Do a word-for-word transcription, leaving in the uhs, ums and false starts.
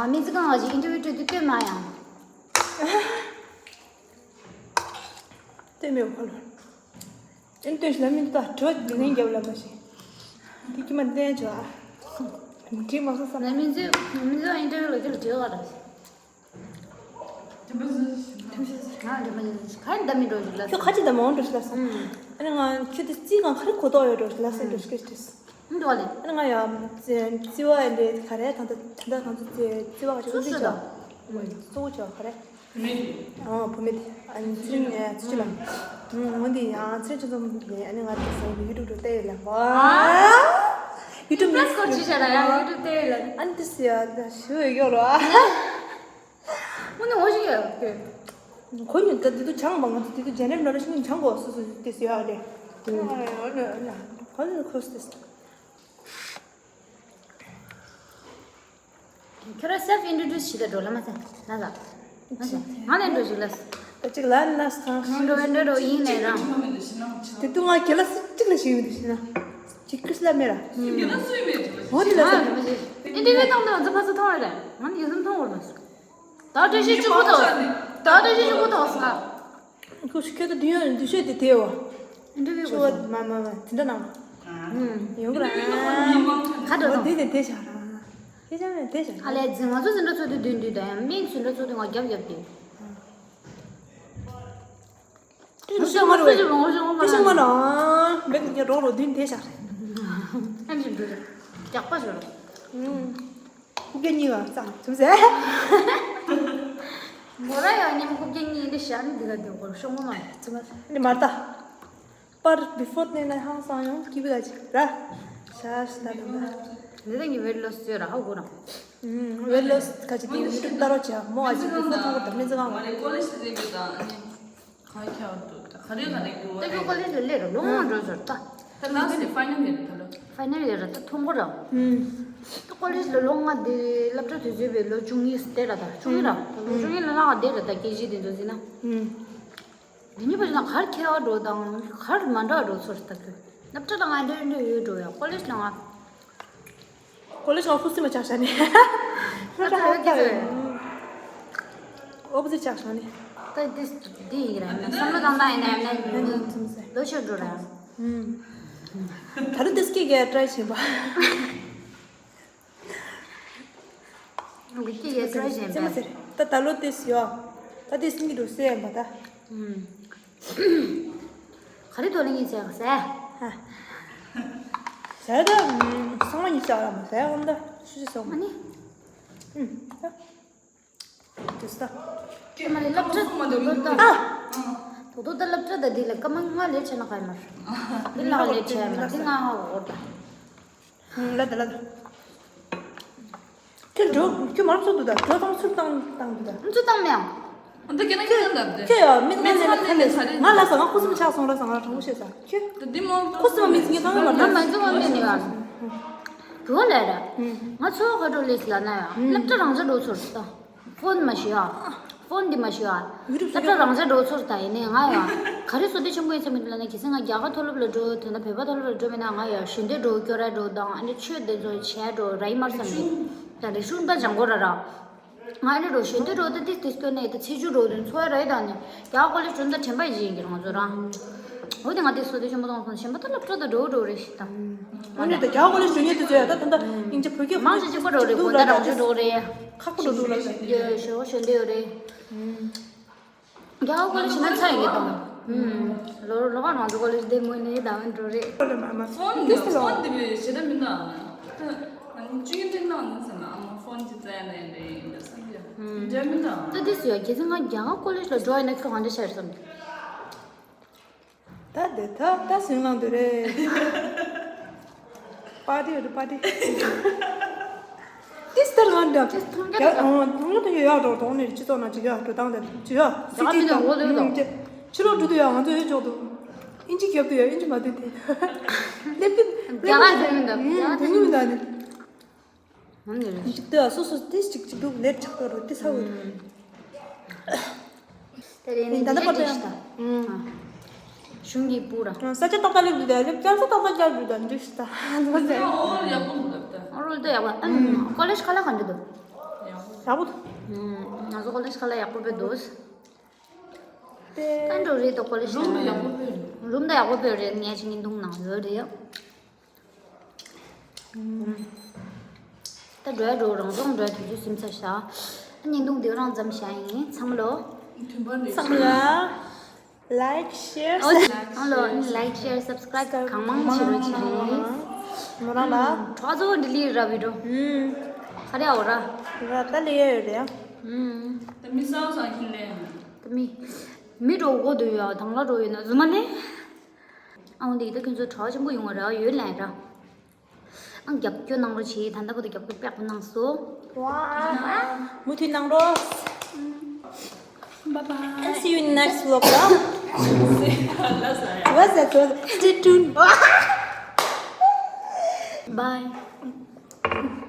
ཨ། མི་ཚེ་གང་ལ་ཞིག་ཨིན་ཊར་བིའུ་སྤྲོད་དུས་སྟོན་མ་ཡང་། སྟོན་མེད་པ་ལ། ཨིན་ཊར་བིའུ་ལ་མི་འདུག་ད་དྲི་བ་དེ་ངས་རྒྱབ་ལ་མ་ཤེས། དེ་ཁྱི་མ་བསྟན་བྱོས་ཨ། དྲི་མ་སོང་བསམ། ང་མི་ཚེ་མི་ཚེ་ཨིན་ཊར་བིའུ་ལ་ཁྱོད་ལ་དྲི་བ་ར། ང་དྲི་མ་ག་རེ་འདམ་མི་འགྲོ་ཞིག་ལ། ཁྱོད་ཁ་ཅིག་འདམ་མ་འོང་འགྲོ་ཞིག་ལ་སོང་། ཨ་ནི་ང་ཁྱོད་དེ་རྩིས་གང་ག་རེ་གོ་རྟོགས་ཡོད་འགྲོ་ཞིག་ལ་སོང་འགྲོ་ཞིག་ལ་སོང་། འདི་བ་ལས། ཨ་ནི་ང་ཡང་རྩི་བ་ཡིན་པས་ག་རེ་ད་ལྟ་ད་ལྟ་ང་ཚོ་རྩི་བ་ག་ཅིག་སུ་སུ་དང་། གཙོ་བོ་ཆོ་ག་རེ། བུད་མེད། ཨ། བུད་མེད། ཨ་ནི་ཚེ་རིང་། ཨ། ཚེ་རིང་ལགས། ཨ། འོན་ཏེ་ཡང་ཚེ་རིང་ཁྱོད་ཚོ་ནས་ཨ་ནི་ང་དེ་སང་ཡུ་ཊུབ་དུ་བལྟས་ཡོད་ལ། ཝ། ཡུ་ཊུབ་ནས་སྐོར་ཅི་བྱ་ལ་ཡང་ཡུ་ཊུབ་བལྟས་ཡོད་ལ། ཨ་ནི་དེ་སི་ཡ་ད་ཞུ་ཡོད་ཡོད་རོ། ཨ། དངོས་གནས་ངོ་ཤེས་ཡོད་ཀྱི། ཁོ་ཉིད་ད་དེ་དུ་ཆང་མང་དེ་དུ་ཇེ་ནེ་རལ་ནོ་རེ་ཤིན་ཆང་གོ་སུ་སུ་དེ་སི་ཡ་རེད། ཨ་ནི་ཁོ་ནི་ཁོ་སུ་དེ་སི། ཁྱོད་རང་སེལ་ཕི་ཨིན་ཊྲོ་ཌིའུ་སི་བྱེད་དང་འགྲོ་ལ་མ་ཟད། ལ་ཟ། ང་ནས་འགྲོ་ཞིག་ལ། ད་ཅིག་ལ་ན་སང་། ང་འགྲོ་ཨེ་འགྲོ་འགྲོ་ཡིན་ནས་རང་། དེ་དུས་ང་རྒན་ལགས་སུ་གཅིག་ལ་ཞིག་མི་འདུག་ཞེ་ན། ཅིག་ཁུ་སི་ལ་མེ་ར། འོ་དེ་ལ་ཟ། ཨིན་ཊར་བིའུ་བཏང་དུས་ང་ཚོ་ཕར་ཚུར་མཐོང་བ་རེད། ང་ནི་ཡོད་ཙམ་མཐོང་བར་མ་སོང་། ད་བཀྲ་ཤིས་གཅིག་པུ་དང་། ད་བཀྲ་ཤིས་གཅིག་པུ་དང་ཟ། ཁོ་ཤི་ཁྱོད་ད་དུས་ཡོད་འདུ་ཤེས་དེ་དེའོ། ཨིན་ཊར་བིའུ་ཤོ་གོ་མ་མ་མ་དེ་འདྲ་ནང་། ཡོང་གི་ར། ཁ་འགྲོ་དང་། དེ་དེ་དེ་བྱ་ར། ཁྱེད་ཅག་ནས་དེ་བྱ་ར། ཨ་ལས་རྫི་ང་ཚོ་འཛིན་གྲྭ་ཚོགས་དུས་བདུན་བདུན་དང་ཡང་མིན་འཛིན་གྲྭ་ཚོགས་དུས་ང་རྒྱབ་རྒྱབ་དེ། དེ་རུ་ཤོ་མ་རུ་བས། དེ་ཤོ་མ་ར། མེད་ཀྱི་རོགས་རོགས་བདུན་དེ་བྱ་ར། ཨ་ནི་འདུག་རྒྱག་པ་ཞོར། ཨུམ། ཁུག་རྒྱ་གཉིས་པ་ཙམ་ཟེར། མོ་ར་ཡང་ཉིན་ཁུག་རྒྱ་གཉིས་འདི་ཤར་ནི་འདི་ག་འདི་གོ་ཤོང་གོ་མ་ཙམ་ཟེར། འདི་མར་ལྟ། པར་བི་ཕོར་ནས་ན་ཧང་སང་ཡོང་ཀི་བི་ག་ཅིག་ར། ཤར་ཤི་ད་དང་ད། འདི་ད་ངི་ཝེཊ་ལོ་སི་ཟེར་ར་ཧ་གོ་ར། ཨུམ། ཝེཊ་ལོ་སི་ག་ཅིག་དེ་ཡུ་ཊུབ་ལྟ་རོགས་བྱ་མོ་ཨ་ཅིག་བི་ཕོར་མཐོང་གོ་ད་མི་ཚེ་གང་བ། ང་རེ་ཀོ་ལེཇ་དེ་གི་ད་ཨ་ནི། ག་ཁྱག་འདུག་ད་ག་རེ་ག་རེ་འདུག་ད་ཁྱོད་ཀོ་ལེཇ་ལ་སླེབས་ར་ལོ་ངོ་འགྲོ་ཟེར་ད། ད་ལ་སི་ཕ་ནལ་ཡིན་ད་ལོ། ཕ་ནལ་ཡིན་ར་ད་མཐོང་གོ་ར། ཨུམ། ད་ཀོ་ལེཇ་ལ་ལོ་ལྔ་དེ་སློབ་གྲྭ་དུས་ཚོད་པའི་ལོ་བཅུ་གཉིས་དེ་ར་ད་བཅུ་གཉིས་ར་ད་ལོ་བཅུ་གཉིས་ལ་ལྔ་དེ་ར་ད་ཀེ་ཇི་དེ་ཚོ་ཟིན་ན། ཨུམ། དེ་གཉིས་པ་ཞིག་ན་གར་ཁྱད་པར་འགྲོ་དང་གར་མ་འདྲ་འགྲོ་ཚོར་ད་ཁྱོད་སློབ་གྲྭ་ལ་ང་འདྲ་འདྲ་ཡོད་འགྲོ་ཡ་ཀོ་ལེཇ་ལ་ང་། ཀོ་ལེཇ་ལ་ཁུ་སིམ་མ་ཆགས་ཤག་ནས། ཨོ་པོ་ཟིཊ་ཆགས་ཤག་ནས། ད་འདི་འདི་ཡིན་ར་ན་བསམ་བློ་བཏང་སྟངས་ཡིན་ན་ཡང་ན་ལོ་ཆེར་འགྲོ་ར། ཨུམ། ད་རུང་དེ་སྐད་ཀྱི་ཊ་རའི་བྱེད་པ། འདི་སྐད་ཀྱི་ཊ་རའི་བྱེད་པ། ད་ད་ལོ་དེ་སི་ཡོ། ད་དེ་སི་གཉིས་འགྲོ་སེ་ཡིན་པ་ད། ཨུམ། ག་རེ་ཐོག་ལ་ཡིན་ཟེར་ག་ཟེར། ཧ། ཟེར་ད། ཨུམ། སང་ཉིན་ཤར་ལ་མ་ཟེར་འོང་ད་སུ་ཞིག་སོང་། ཨ་ནི། ཨུམ། ད། དུས་ད། ཀྱེ་མ་རེད་སློབ་གྲྭ་ཁ་མ་དོ་ལོ་ད། ཨ། དོ་དོ་ད་སློབ་གྲྭ་ད་འདི་ལ་སྐར་མ་ལྔ་ལས་བྱས་ན་ག་ཡི་མ་རེད། འདི་ལ་ལས་བྱས་མ་འདི་ང་ཧ་གོ་ད། ལ་ད་ལ་ད། ཁྱོད་འགྲོ་ཁྱོད་མར་ཚུར་འདུག་ད་འགྲོ་དང་ཚུར་བཏང་བཏང་འདུག་ད། ཚུར་བཏང་མེད་ཨང་། འདི་ཀྱེ་ན་ཀྱེ་ན་འདབ་དེ། ཁྱོད་ཡ་མི་མི་ཚེ་ལ་ཁ་ནས་ང་ལ་ས་ང་ཁུ་སིམ་ཆགས་སོང་ལ་ས་ང་དྲང་པོ་བཤད་ས་ཁྱོད། ད་འདི་མོ་ཁུ་སིམ་མི་ཚེ་ངས་གང་ཡང་མ་ང་མ་འདྲ། འཛི་བ་མི་ནི་བ། གྲོ་ལས་ར། ང་ཚོ་ག་འགྲོ་ལས་ལ་ན་ཡ་སློབ་གྲྭ་རང་ཆ་འགྲོ་ཚོར་ད། ཕོན་མ་ཞུ་ཨ། ཕོན་འདི་མ་ཞུ་ཨ། ཡུ་རུབ་སློབ་གྲྭ་རང་ཆ་འགྲོ་ཚོར་ད་ཡིན་ནའི་ང་ཡ། ག་རེ་བསོད་བདེ་ཆེན་པོ་ཡིན་ཚེ་མི་འདུག་ལ་ནི་གལ་སྲིད་ང་རྒྱ་གར་མཐོ་སློབ་ལ་འགྲོ་དོན་དག་བོད་པ་མཐོ་སློབ་ལ་འགྲོ་མེད་ན་ང་ཡ་ཞུ་འདོད་འགྲོ་སྐྱོ་ར་འགྲོ་དང་ཨ་ནི་ཆོས་དེ་ཚོ་བྱས་འགྲོ་ར་ཡི་མར་བསམ་གི། ད་རེ་ཤུང་ད་ལྗང་གོ་ར་ར། ང་ཨ་ནི་འགྲོ་ཞུ་འདོད་འགྲོ་ད་ཏིས་ཏིས་སྐྱོ་ནས་ད་ཚེ་ཆུ་འགྲོ་དོན་འཚོ་བ་ར་ཡི་དང་ནི་རྒྱ་གར་ཀོ་ལེ་ཇི་འགྲོ་ད་དྲན་པ་ཡིན་གི་རང་ཚོ་རང་། འོ་དེ་ང་དེ་བསོད་བདེ་ཆེན་པོ་གཏོང་སོང་གཞན་པ་ད་སློབ་གྲྭ་ད་འགྲོ་འགྲོ་རེ་ཞིག་དང་། ཨ་ནི་ད་རྒྱ་གར་ཀོ་ལེ་ཇི་འགྲོ་ཉེ་དུ་ཚོ་ཡ་ད་ད་ད་དབྱིན་ཇི་བོད་སྐད་མང་ཆེ་གཅིག་པ་འགྲོ་རེད་གོ་ད་རང་ཆུ་འགྲོ་རེད། ཁག་པོ་འགྲོ་འདུག་ལ་ཟེར། ཡོད་ཞོ་ཞོ་འདི་ཡོད་རེད། རྒྱ་གར་ཀོ་ལེ་ཇི་ན་ཚ་ཡི་གི་དང་། ལོ་ལོ་ག་རང་ཚོ་ཀོ་ལེ་ཇི་དེ་མོ་ནས་ད་འགྲོ་རེད། ཕོན་ནི་ཕོན་དེ་བས་ཞེ་ད་མི་འདུག་ཨ་ནི་ད་ང་ནི་བཅུད་འདྲེན་གནང་ནི་ཟེར་ན་ཨ་མ་ཕོན་གྱི་རྩ་ཡ་ན་ཡ་འདྲེ་ཡིན་འདུག་བསམ་གྱི་འདྲ་མི་འདུག་ཨ། ད་དེ་སུ་ཡ་གལ་སྲིད་ང་རྒྱ་གར་ཀོ་ལེ་ཇི་ལ་འགྲོ་ཡིན་ན་ཁྱོད་གང་འདྲ་ཤར་བསམ་གྱི། ད་དེ་ད་ད་སུན་ལང་དུ་རེད། པ་ཏི་རེད་པ་ཏི། ཏིས་ཏར་ང་འདྲ། ཏིས་ཐང་རྒྱ་ཡ་ཐང་ཡ་ཐང་ཡ་ཡོད་ཡོད་འགྲོ་དོང་ནས་སྤྱི་ཚོགས་ནང་ཅི་ཡོད་འགྲོ་དང་དེ་ཅི་ཡོད་སི་ཏི་དང་ཕྱི་ལོགས་འགྲོ་དུས་ཡོད་ང་ཚོ་ཡོད་ཅོག་ཏུ། ཨིན་ཇི་རྒྱབ་དུས་ཡོད་ཨིན་ཇི་མ་དུས་དེ། སླེབས་དུས་རྒྱ་གར་དེ་མི་འདུག་རྒྱ་གར་དེ་མི་འདུག་ནི། ང་ནི་རེད། འཇིག་ལྟོས་སོ་སོ་ཏིས་ཅིག་ཅིག་འདུག་ལེབ་ཆགས་ཏོ་རུ་ཏི་ས་འུ། དེ་རེད་ནི་ད་ལྟ་འདི་པར་ལྟོས་ཤི་ད། གཞུང་གི་སྤུ་ར། ས་ཆ་ཏག་ཏག་ལེབ་འདུག་ད་ལེབ་ཅང་ས་ཏག་ཏག་རྒྱབ་འདུག་ད་འདུག་ཤི་ད། འདུག་ཟེར། ཨོ་ཡག་པོ་འདུག་ད། ཨོ་རོལ་ཏོ་ཡག་པོ་ཨ། ཀོ་ལེཇ་ཁ་ལག་ག་འདྲ་འདུག་ཡག་པོ་ ཡག་པོ་འདུག་ང་ཚོ་ཀོ་ལེ་ཇི་ཁ་ལ་ཡག་པོ་སྤེལ་འདུག་ད་འགྲོ་རེད་དོ་ཀོ་ལེ་ཇི་ལ། རུམ་ད་ཡག་པོ་སྤེལ་རེད། ངས་ཅིག་བརྙན་ཐུང་ནང་ཡོད་རེད། ད་འགྲོ་ཡ་འགྲོ། རང་སྦྱོང་འགྲོ་ཡ་དུས་ཚོད་ཟིན་ཚར་ཤག་བརྙན་ཐུང་འདི་རང་ཙམ་བཞག་ཡིན། ཚང་མ་ལོ། ཚང་མ་ལ། Like, share, ཨོ། ཨོ་ལོ། Like, share, subscribe གང་མང་བྱེད་རོགས་བྱེད་རེད། མོ་རང་ལ། གྲོགས་ཚོ་འདི་ལི་ར་བི་འགྲོ། ཧུམ། ཁ་རེ་ཨོ་ར། ར་ད་ལི་ཡ་ཡོད་རེད། ཧུམ། ད་མི་སང་སང་ཁྱིན་ལེ། ད་མི། མི་འགྲོ་གོ་འདུག་ཡ། དང་ལ་འགྲོ་ཡོད་ན་རྫུན་མ་ནི། ཨང་འདི་ད་ཁྱོད་ཚོ་གྲོགས་ཆེན་པོ་ཡོང་བ་ར་ཡོད་ལན་ར། ཨང་རྒྱབ་སྐྱོར་གནང་རོགས་བྱེད། ད་ལྟ་བར་དུ་རྒྱབ་སྐྱོར་པེག་པོ་གནང་སོང་། ཝ། མུ་མཐུད་གནང་རོགས། Bye bye. And see you in next vlog ལ། What's that? Stay tuned. Bye.